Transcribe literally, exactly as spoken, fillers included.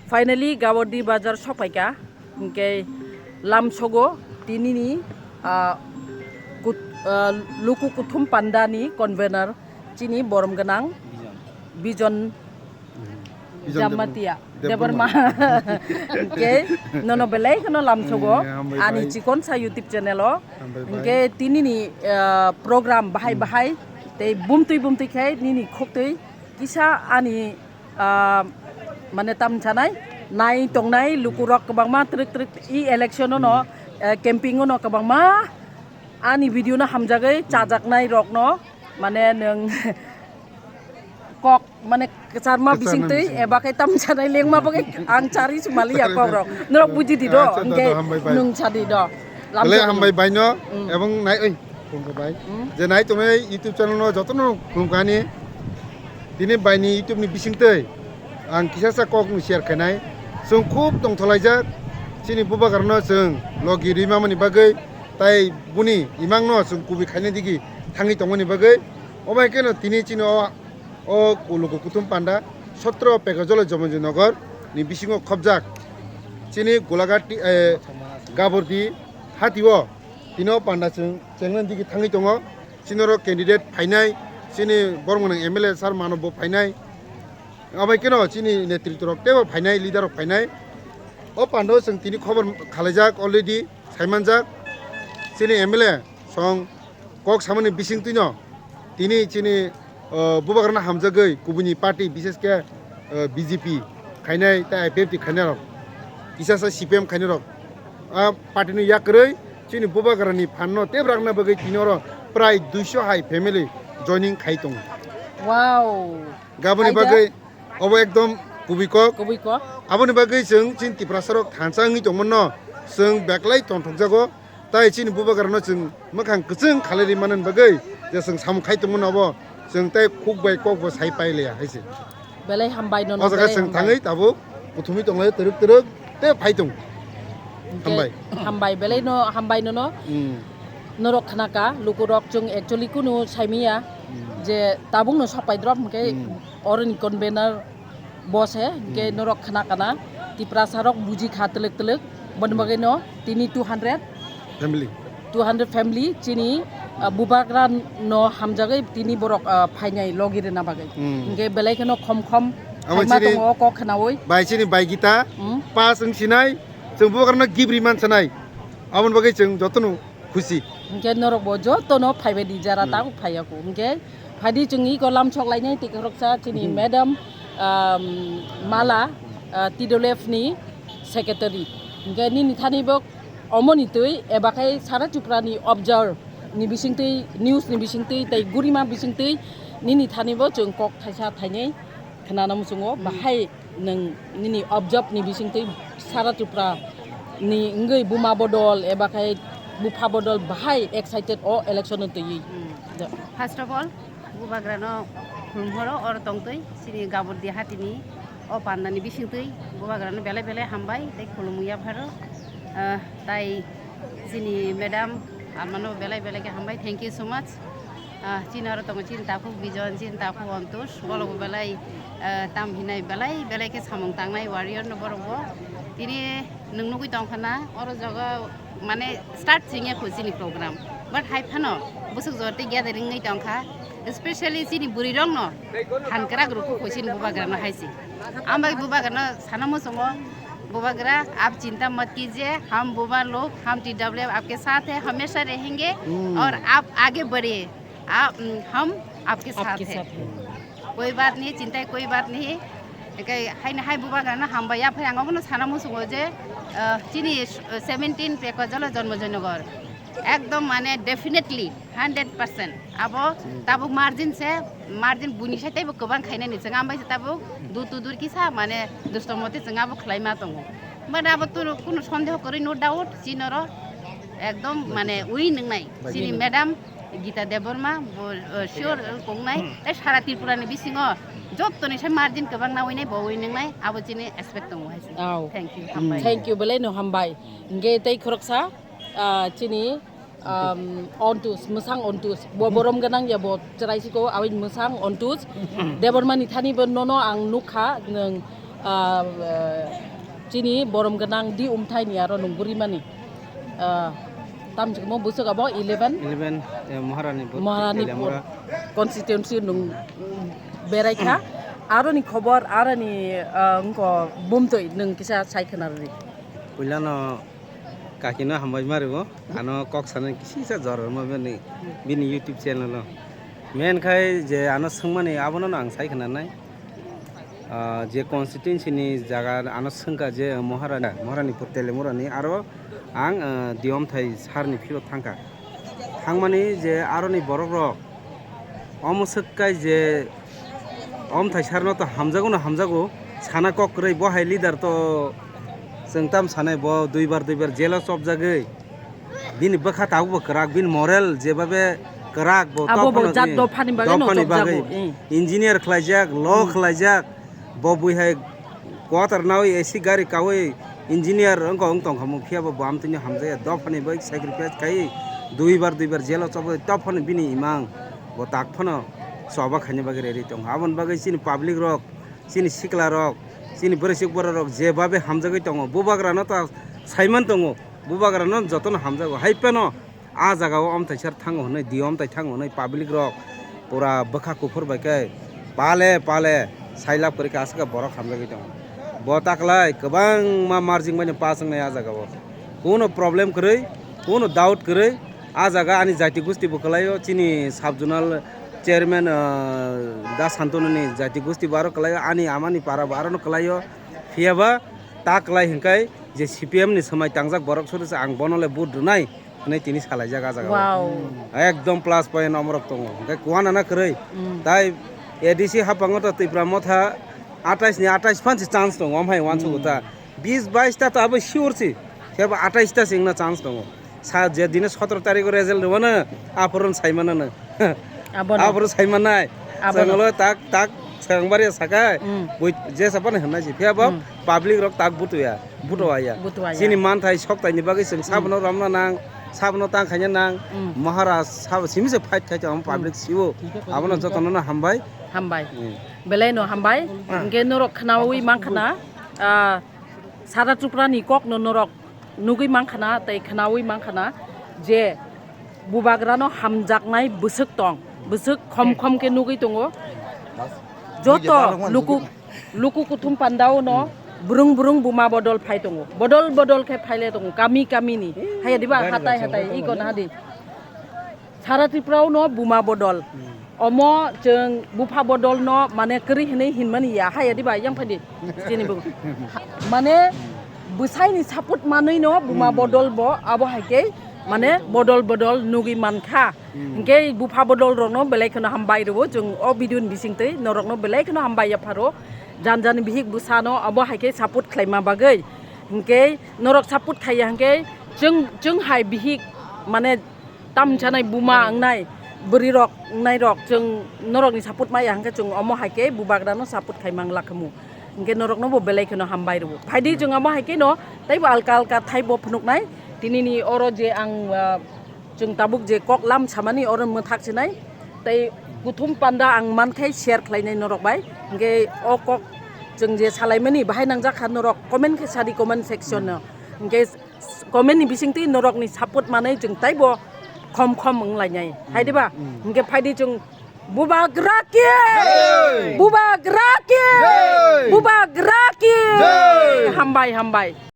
Finally, Gabordi Bazar sokpaikha, hingke lamsogo tinini, ah, kut-, ah, luku kuthum pandani convener chini borom gwnang Bijon. Bijon Jamatia Debbarma. Debbarma. Hingke nono belai kheno lamsogo. Eh, hambai ani bai. Chikonsa YouTube channel o. Hambai bai. Hingke tinini, ah, program bahai Hmm. bahai tei bumtwi bumtwi khe nini khoktwi kisa ani ah, mane tam sanai, nai tongnai lukurok kwbangma twrwk twrwk i election no, Hmm. eh, camping no kwbangma ani video no hamjagwi chajaknai rokno mane nwng kok mane kwcharma Kwcharma bisingtwi bisingtwi. Eba khe tam sanai lengma bagwi ang chari sumali ya kok rok. Norok buji di do, Acha, hingke dada, hambai bai. Nwng sadi do. Belai Lamjak hambai ni. Baino, Hmm. Ebong nai, oi, khulumkha bai. Hmm. Je nai tongnai YouTube channel no jotono khulumkha ani. Tini baini YouTube ni bisingtwi ang kisa sa kok no share khainai. Chwng khub tongtholaijak. Chini bubagrano chwng logi rwima mani bagwi tai buni imang no chwng kubui khaina digi thangwi tongmani bagwi. Omo hai kheno tini chini o, o luku kuthum panda sotro Pekajole Jomonji Nogor ni bisingo khobjak. Chini Golaghat, eh, Gabordi hati o tini o panda chwng chengnani digi thangwi tongo. Chini oro candidate phainai, chini borok gwnang M L A sir mano bo phainai. Abai keno chini netritwrok teibo phainai, leader rok phainai. O panda o chwng tini khobor khalaijak already, saimanjak. Chini M L A song kok samani bisingtwino tini chini, uh, bubagrano hamjagwi kubuni party, bishesh khe, uh, B J P khainai tei I P F T khainai rok, kisa sa C P M khainai rok. A party no yakrwi chini bubagrani phan no tebrakna bagwi tini oro prai duiso hai family joining khai tongo. Wow. Gaboni Hai da. Bagwi obo ekdom kubui kok. Kubui kok. Aboni bagwi chwng chini Tiprasa rok thansa wngwi tongmano chwng beklai tongthokjago. Tai chini bubagrano chwng mwkhang kwchwng khalai ri manani bagwi je chwng samung khai tongmano obo chwng tai khuk bai kok bo sai pai liya hai se. Belai hambai nono, o jaga belai chwng hambai. Thangwi tabuk kuthumwi tonglai twrwk twrwk tei phai tong. Hingke hambai. Hambai belai no, hambai nono. Hmm. Norok khnaka, lukurok chwng actually kunu saimiya Hmm. je tabuk no sok pai drop hingke Hmm. oroni convener bo se, hingke Hmm. norok khna kana, Tiprasa rok buji kha twlwk twlwk, boni Hmm. bagwi no tini two hundred, Family. Two hundred family chini, ah, bubagra no hamjagwi tini borok, ah, phainai logi rwna bagwi. Hmm. Hingke belai kheno khom khom Abo phaima chini tongo o kok khnaui. Bai chini bai gita Hmm. Pass wng sinai, chwng bubagrano gift ri man sanai, aboni bagwi chwng jotono khusi. Hingke norok bo jotono phaibai di jara Hmm. tabuk phaiya kho. Hingke Phaidi chwng iko lamsok lainai tei khoroksa chini Hmm. madam, um, Mala, uh, T W F ni secretary. Hingke nini thani bo omoni twi eba khai sara Tripura ni observe ni bisingtwi, news ni bisingtwi tei gurima bisingtwi nini thani bo chwng kok thaisa thainai khnana muchungo Hmm. bahai nwng nini observe ni bisingtwi sara Tripura ni wngwi buma bodol eba khai bupha bodol bahai excited o election no twiwi. Hmm. Da. First of all, bubagrano khulumhoro oro tongtwi chini Gabordi hatini o pandani bisingtwi bubagrano belai belai hambai tei khulumwi yapharo. Ah, tai chini madam amano belai belai khe hambai, thank you so much. Ah, chini oro tongo chini takhuk Bijon, chini takhuk Ontus, borok bo belai, ah, tam hinai belai belai khe samung tangnai warrior no borok bo. Tini nwng nugwi tongkha na oro jaga mane start chingya kho chini program, but hai phano bwswk jora tei gathering wngwi tongkha, especially chini bwrwi rok no phan kwrak rwkhu kho chini bubagra no hai se. Ambai bubagra no sana muchungo, bubagra, aap chinta mat kijiye, hum buba log, hum T W F aapke saath hai, hamesha rahenge, Hmm. aur aap aage badhiye, aap, mm, hum aapke saath Aapke hai. Saath hai. Koi baat nahi, chinta ki koi baat nahi. Ekai haini hai bubagrano hambai yaphai ang obono sana muchungo je, ah, chini, ah, seventeen Pekajala Jonmojoynagar. Ekdom mane definitely hundred percent. Abo Hmm. tabuk margin se, margin buni sai teibo kwbang khainani chwng ambai se tabuk dur to dur kisa mane dusto mote chwng abo khlaima tongo. But abo to kunu sondeho kwrwi no doubt, chinoro ekdom mane ui nwngnai. Bai. Chini madam Gita Debbarma, bo, uh, sure, uh, kongnai. Tei sara Tripura ni bisingo jottoni se margin kwbang na winai, bo winai, abo chini expect tongo hai se. Au. Thank you, hambai. Thank you, belai no hambai. Hingke tei khoroksa, ah, chini, um, Ontus, Mwsang Ontus. Bo borom gwnang ya, bo chwrai siko, aboni Mwsang Ontus. Debbarma ni thani bo nono ang nukha, nwng, ah, eh, Chini borom gwnang di umthai ni aro nung buri mani. Ah, tam chikmo busuk abo eleven eleven, eh, Maharani Pur, Maharani Pur Telemura constituency nung berai kha. Aro ni khobor, aro ni, ah, wngko bumtwi nung kisa sai khna rwdi. Puilano kakino hambai ma rwo, ano kok sanani kisisa jora rwma bini, bini YouTube channel o. Main khai je ano swngmani abono ang sai khna nai. Ah, je constituency ni jaga ano swngkha je Maharani, Maharani Pur Telemura ni aro ang, ah, Diomthai sir ni phiro thangkha. Thangmani je aroni borok rok omo swkkai je Omthai sir no to hamjago no hamjago sana kok kwrwi bo hai leader to chwng tam sanai bo duibar duibar jail o chopjagwi. Bini bwkha tabukbo kwrak, bini moral jebabe kwrak, bo Abo bo tophano jat ni dophani bagwi no dophani chopjago, bagwi eh. Engineer khlaijak, law Hmm. khlaijak, bo bui hai quarter nawi A C gari kawi engineer wngkha wng tongkha mung phiya bo, bo amtwini hamjakya, dophani bagwi sacrifice khai duibar duibar jail o chobwi tophano bini imang bo tak phano choba khaina bagwi ready tongkha. Aboni bagwi chini public rok, chini sikla rok, chini bwrwi chuk bwrwi rok jebabe hamjagwi tongo, bubagra no ta saiman tongo. Bubagrano jotono hamjago. Hai phano a jagao Omthai sir thango hwnwi, di Omthai thango hwnwi public rok pura bwkha kuphur bai khe pale pale sailap kwrwi khe aswk borok hamjagwi tongo. Bo taklai kwbangma marjing mani pass wngnai a jagao. Kuno problem kwrwi, kuno doubt kwrwi, a jaga ani jati gusti bo kwlaio, chini sub zonal chairman, ah, Da Santonu ni jati gusti bo aro kwlaio, ani amani para bo arono kwlaio. Phiya ba ta kwlai hwnkhai je C P M ni swmai tangjak borok sori se ang bono le vote rwnai hwnwi tini salaijak a jaga o. Wow. Ekdom plus point omorok tongo. Hwnkhe kuana na kwrwi. Mm. Tai A D C haphango to Tipra Motha atais ni atais phan se chance tongo, omo hai uansukgo Mm. ta. Bis bais ta to abo sure se. Khe bo atais ta se wngna chance tongo. Sa je dine sotoro tarikh o result rwmano, aphuru saimano no. Abono. Aphuru saimanai. Abono. Chwnglo tak tak swrangbari sakai. Mm. Bui je sapan hwnna si. Phiya bo Mm. public rok tak butuya, butuaya. Butuaya. Chini manthai soktai ni bagwi chwng Mm. sabono romna nang, sabono tang khaina nang. Mm. Maharaj sabo simi se fight khai tong public Mm. sibo. Abono jotono no hambai. Hambai. Mm. Belai no hambai. Ah. Hwnkhe norok khnaui mankha na, ah, Sara Tripura ni kok no norok nugui mankha na tei khnaui mankha na je bubagrano hamjaknai bwswk tong, bwswk khom khom khe nugui tongo. Joto luku, luku kuthum pandao no brung brung buma bodol phai tongo, bodol bodol khe phaile tongo kami kami ni, haya diba, hatai hatai iko na hadi. Sara Tripura o no buma bodol. Hmm. Omo chwng bupha bodol no mane kwrwi hinwi hinmani ya, haya diba, yang phai di. Chini bo. Ha, mane bwsai ni support manwi no buma Hmm. bodol bo abo hai khe mane bodol bodol nugwi mankha. Hmm. Hwnkhe bupha bodol rok no belai kheno hambai rwo chwng o video ni bisingtwi norok no belai kheno hambai ya pharo. Jan jan bihik bwsa no abo hai khe support khlaima bagwi. Hwnkhe norok support khaiya hwnkhe chwng, chwng hai bihik mane tam chanai buma wngnai, bwrwi rok wngnai rok, chwng norok ni support maya hwnkhe chwng omo hai khe bubagra no support khai mang lakhamu. Hwnkhe norok no bo belai kheno hambai rwo. Phaidi chwng omo hai khe no teibo alka alka thai bo phunuknai. Tini ni oro je ang, ah, chwng tabuk je kok lam samani oro mwthak sinai. Tei kuthum panda ang mankhai share khlainai norok bai. Hwnkhe o kok chwng je salaimani bahai nangjak kha norok comment khe sadi comment section no. Hwnkhe comment ni bisingtwi norokni support manwi chwng taibo khom khom wng lainai. Hai diba? Mm. Hwnkhe phaidi chwng bubagra ki! Jai! Bubagra ki! Jai! Bubagra ki! Jai! Hambai, hambai.